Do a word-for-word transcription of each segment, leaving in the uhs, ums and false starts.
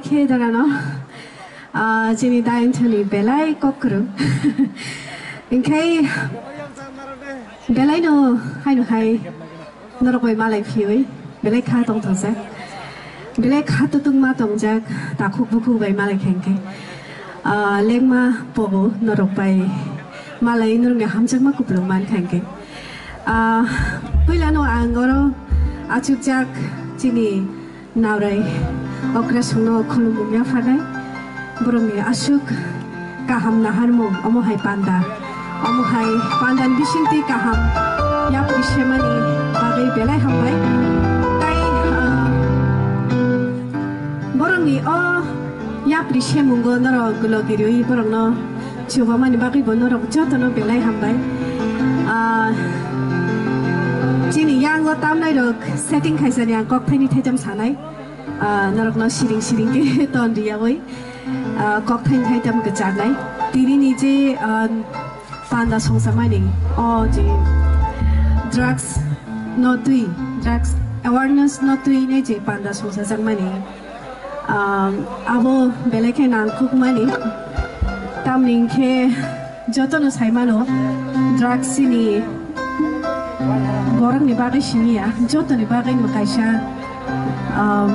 Khe darano, ah, chini dainthani belai kokrwng. Hinkhe belaino haino hai norok bai malai phiwi belai kha tongthokjak. Belai kha tutungma tongjak, takhuk bukhuk bai malai khe hinkhe. Ah, lengma pogo norok bai malai norokni hamjakma kupulung mankha hinkhe. Ah, puilano ang oro achukjak chini Naurai okrasongno khulumung yapharnai, borokni aswk kaham naharmung, omo hai panda, omo hai pandani bisingtwi kaham yapri semani bagwi belai hambai. Tai, ah, borokni o yapri semungo norok logi rwi borokno chubamani bagwi bo norok jotono belai hambai. Ah, chini yango tamnairok setting khaisani ang kok thaini thaitam sanai. Ah, norokno siring siring khe ton riyawi, ah, kok thaini thaitam kwcharnai. Tinini je, ah, panda songsamani, o je drugs no twi, drugs awareness no twi ne je panda songsajakmani, ah, abo belai khe nangkukmani. Tamni hinkhe jotono sai mano, drugs chini borokni bagwi simi ya, jotoni bagwi no kaisa, um,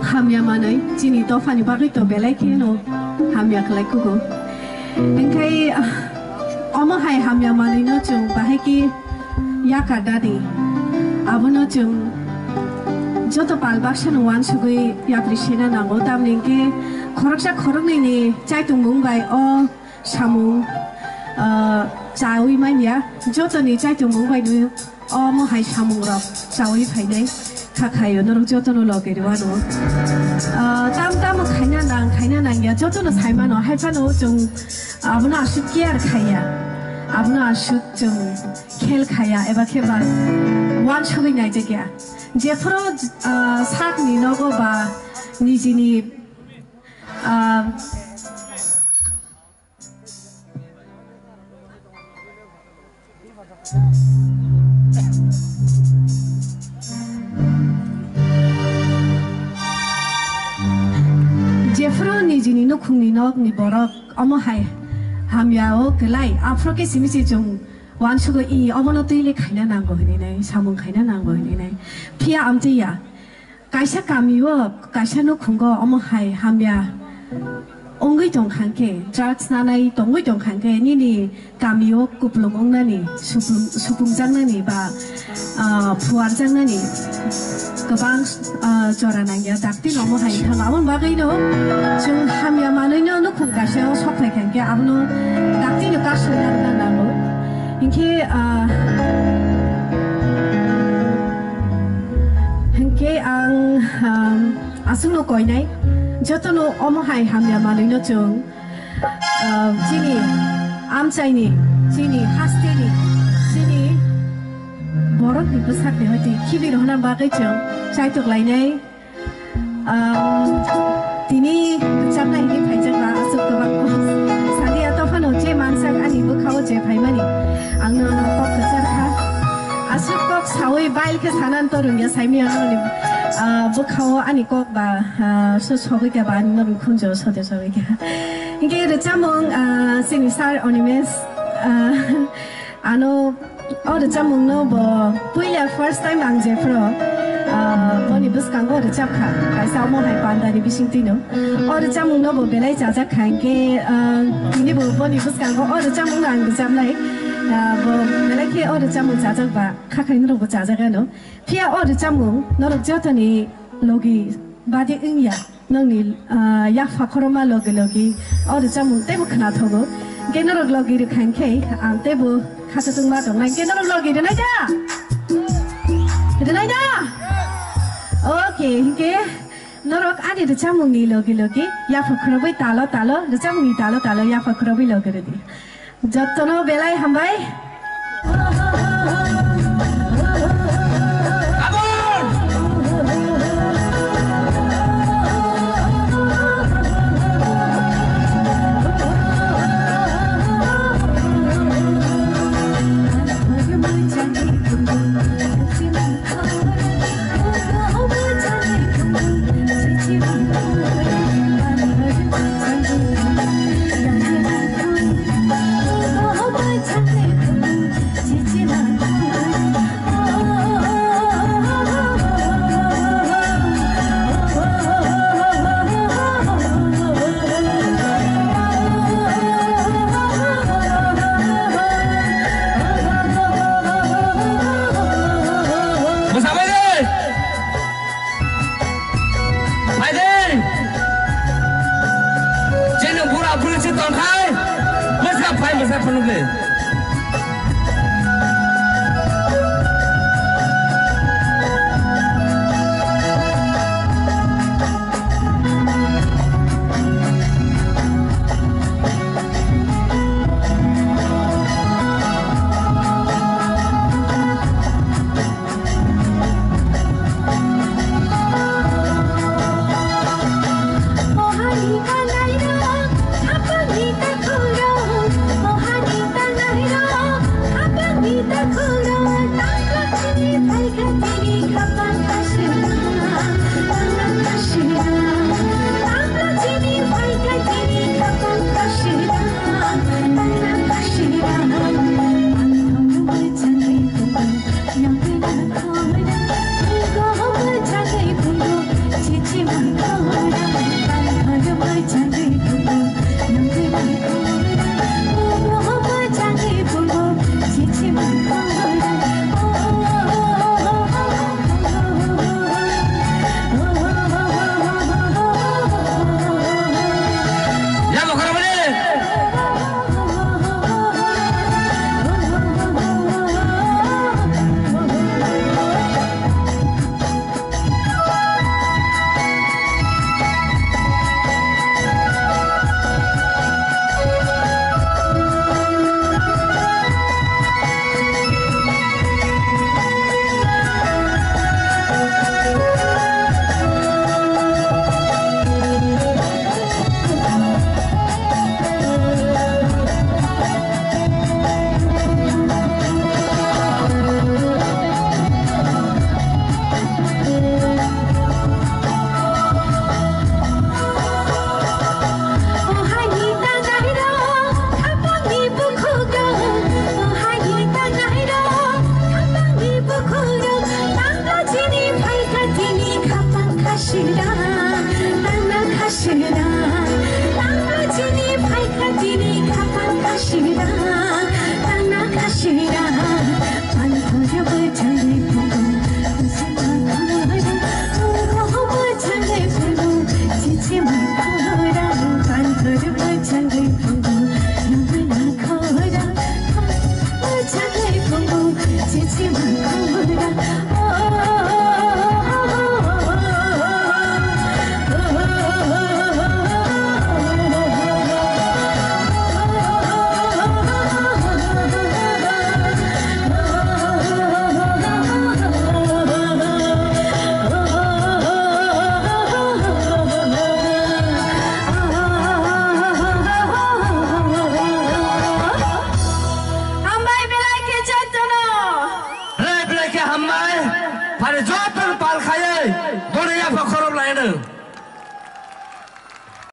hamya manwi, chini dophani bagwi to belai kheno hamya khlai kugo. Hinkhe, ah, omo hai hamya manwi no chwng bahai khe yakar dadi. Abono chwng joto pal baksa no uansugwi yapri sena nango, tamni hinkhe khoroksa khoroknwi ni chaitung mung bai o samung, ah, chawi manya, jotoni chaitung mung bai nwi omo hai samung rok chawi phainai kha khaio, norok jotono loge rwano. Ah, tam tamo khaina nang, khaina nang ya, jotono sai mano, hai phano chwng abono aswk care khaiya, abono aswk chwng khel khaiya, eba khe ba uansugwi naijak ya. Jephuru, ah, sakni nogo ba nijini, ah, Jephuru nijini nukhungni nokni borok omo hai hamya o kwlai, aphuru khe simi se chwng uansukgo, i obono twi le khaina nango hinwi nai, samung khaina nango hinwi nai. Phiya amtwi ya. Kaisa kami o, kaisa nukhungo omo hai hamya wngwi tong kha khe, drugs nanai tongwi tong kha khe, nini kami o kupulung wngnani, supung-, supungjaknani ba, ah, phuarjaknani kwbang, ah, jora nangya. Dakti no omo hai thang, aboni bagwi no chwng hamya manwi no nukhung kaisa o sok phai kha khe, abono dakti no kasu narwkna nango. Hinkhe, ah, hinkhe ang, um, aswkno koinai, jotono omo hai hamya manwino chwng, um, chini amchaini, chini hasteni, chini borokni bwsakni hati khibi rohorna bagwi chwng chaitok lainai. Um, tini rwchapna hinwi phaijak ba aswk kwbang kok. Sadi ato phano je mansak ani bwkhao je phaimani, ang nono kok kwchar kha. Aswk kok sawi bail khe sanan to rwngya saimya noni, ah, bwkhao ani kok ba, ah, so sogwi kha ba ani noni khunjo sote sogwi kha. Hinkhe rwchapmung, ah, chini sir Animesh, ah, Ano o rwchapmungno bo puila first time ang jephru, ah, boni bwskango rwchapkha, kaisa omo hai pandani bisingtwino. O rwchapmungno bo belai chajak kha, hinkhe, ah, tini bo boni bwskango o rwchapmungno ang rwchapnai. Ah, bo belai khe o rwchapmung chajak ba, khakhai norokbo chajak ano. Phiya o rwchapmung norok jotoni logi badi wngya. Nokni, ah, yapha khorokma logi logi o rwchapmung teibo khwnathogo. Hinkhe norok logi rwkha hinkhe ang teibo khathatwngma tongnai. Hinkhe norok logi rwnai da? Rwnai da? Okay, hinkhe norok ani rwchapmungni logi logi yapha khorokbai talo talo, rwchapmungni talo talo yapha khorokbai logi rwdi. Jottono belai hambai. Bwsa bai de! Bai de! Chini bura buri se tongkhai, bwsa phai bwsa phunukle.